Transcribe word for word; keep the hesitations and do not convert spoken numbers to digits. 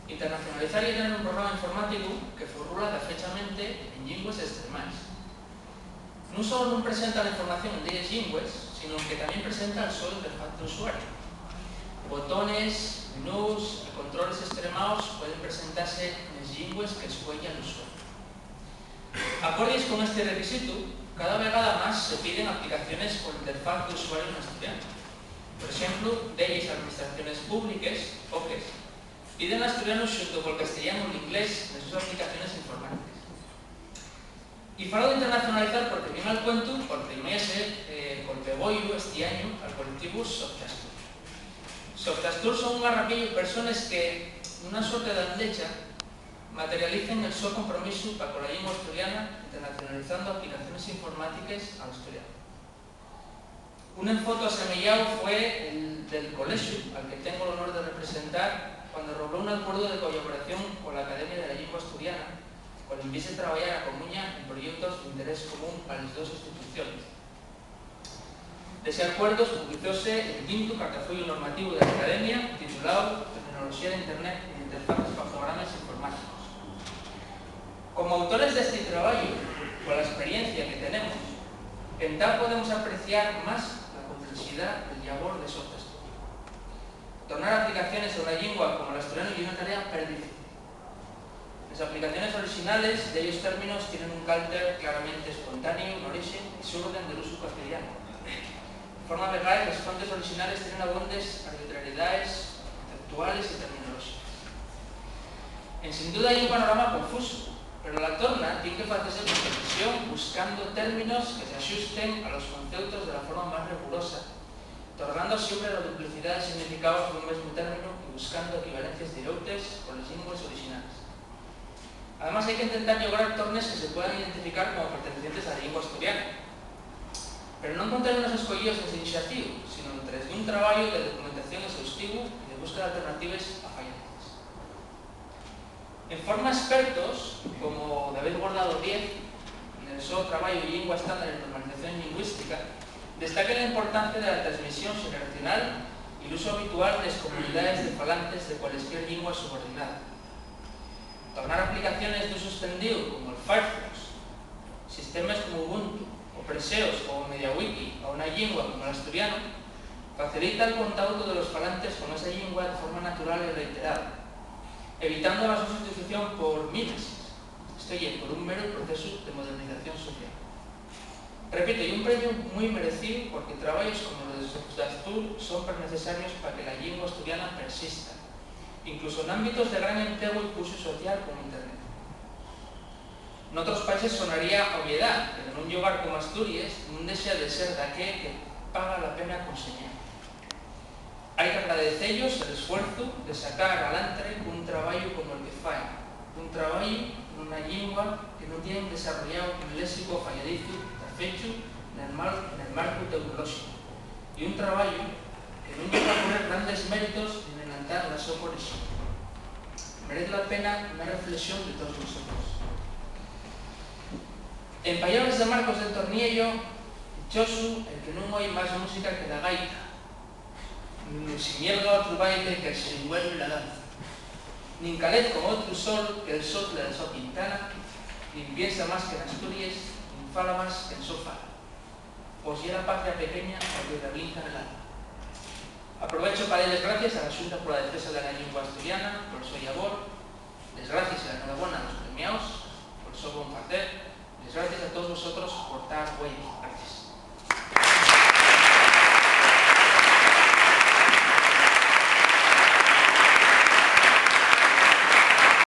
Internacionalizar ye tener un programa informáticu que formula dafechamente en llingües estremaes. Nun solo nun presenta la información en delles llingües, sino que tamién presenta la so interfaz d'usuariu. Botones, menús y controles estremaos pueden presentase nes llingües qu'escueya l'usuariu. Acordies con esti requisitu, cada vegada más se piden aplicaciones con interfaz d'usuariu n'asturianu. Por exemplu, delles administraciones públiques, poques, piden l'asturianu xunto col castellanu o l'inglés nes sos aplicaciones informátiques. Y falo d'internacionalizar porque vien al cuentu, porque primíase, eh, col pegoyu esti añu al colectivu Softastur. Softastur son un garrapiellu de persones que, nuna suerte d'andecha, materialicen el so compromisu pa cola llingua asturiana, internacionalizando aplicaciones informátiques al asturianu. Un enfoto asemeyáu fue el del colexu al que tengo l'honor de representar cuando robló un acuerdu de collaboración cola Academia de la Llingua Asturiana, col envís de trabayar a comuña en proyeutos d'interés común pa les dos instituciones. D'esi acuerdu publizóse el quintu cartafueyu normativu de l'Academia, tituláu Terminoloxía d'Internet y d'interfaces pa programes informáticos. Como autores d'esti trabayu, cola esperiencia que tenemos, entá podemos apreciar más la complexidá del llabor de Softastur. Tornar aplicaciones a una llingua como l'asturianu ye una tarea perdifícil. Les aplicaciones orixinales dellos términos tienen un calter claramente espontáneu n'orixe y surden del usu castellanu. De forma vegais, les fuentes orixinales tienen abondes arbitraridaes conceptuales y terminolóxiques. En sin duda ye un panorama confusu, pero la torna tien que facese con precisión, buscando términos que s'axusten a los conceutos de la forma más rigurosa, tornando siempre la duplicidá de significaos d'un mesmu términu y buscando equivalencies direutes coles llingües orixinales. Además, hai qu'intentar llograr tornes que se puedan identificar como pertenecientes a la llingua asturiana, pero non con términos escoyíos ensin xatíu, sino entres d'un trabayu de documentación exhaustivu y de búsqueda d'alternatives a fayantes. En forma, espertos como David Guardado Díez, nel so trabayu Llingua estándar y normalización llingüística, destaquen la importancia de la tresmisión xeneracional y l'usu habitual nes comunidaes de falantes de cualesquier llingua subordinada. Tornar aplicaciones d'usu estendíu, como'l Firefox, sistemes como Ubuntu, o prexeos como MediaWiki a una llingua como l'asturianu, facilita'l contautu de los falantes con esa llingua de forma natural y reiterada, evitando la so sustitución por mímesis, esto ye, por un meru procesu de modernización social. Repito, ye un premiu mui merecíu, porque trabayos como los de Softastur son perneces-sarios pa que la llingua asturiana persista, incluso n'ámbitos de gran emplegu y pulsu social como Internet. N'otros países sonaría obviedá, pero nun llugar como Asturies nun dexa de ser daqué que paga la pena conseñar. Hai qu'agradecellos l'esfuerzu de sacar alantre un trabayu como'l que faen, un trabayu nuna llingua que nun tien desarrolláu un léxicu afayadizu dafechu nel mar-, nel marcu teunolóxicu, y un trabayu que nun lle va poner grandes méritos nin enaltar la so corexón. Merez la pena una reflexón de toos vosotros. En pallabres de Marcos del Torniello, dichosu el que nun oi más música que la gaita, nin se mielga otru baile que'l xeringuelu y la danza, nin calez con otru sol que'l sople de la so quintana, nin piensa más que n'Asturies, nin fala más que'l so fala. Pos ye la patria pequeña la que-y rablinca nel alma. Aprovecho pa dar les gracies a la Xunta pola defensa de la llingua asturiana, pol so llabor, les gracies y la enhorabuena a los premiaos pol so bon facer, les gracies a toos vosotros por tar güei. Gracies.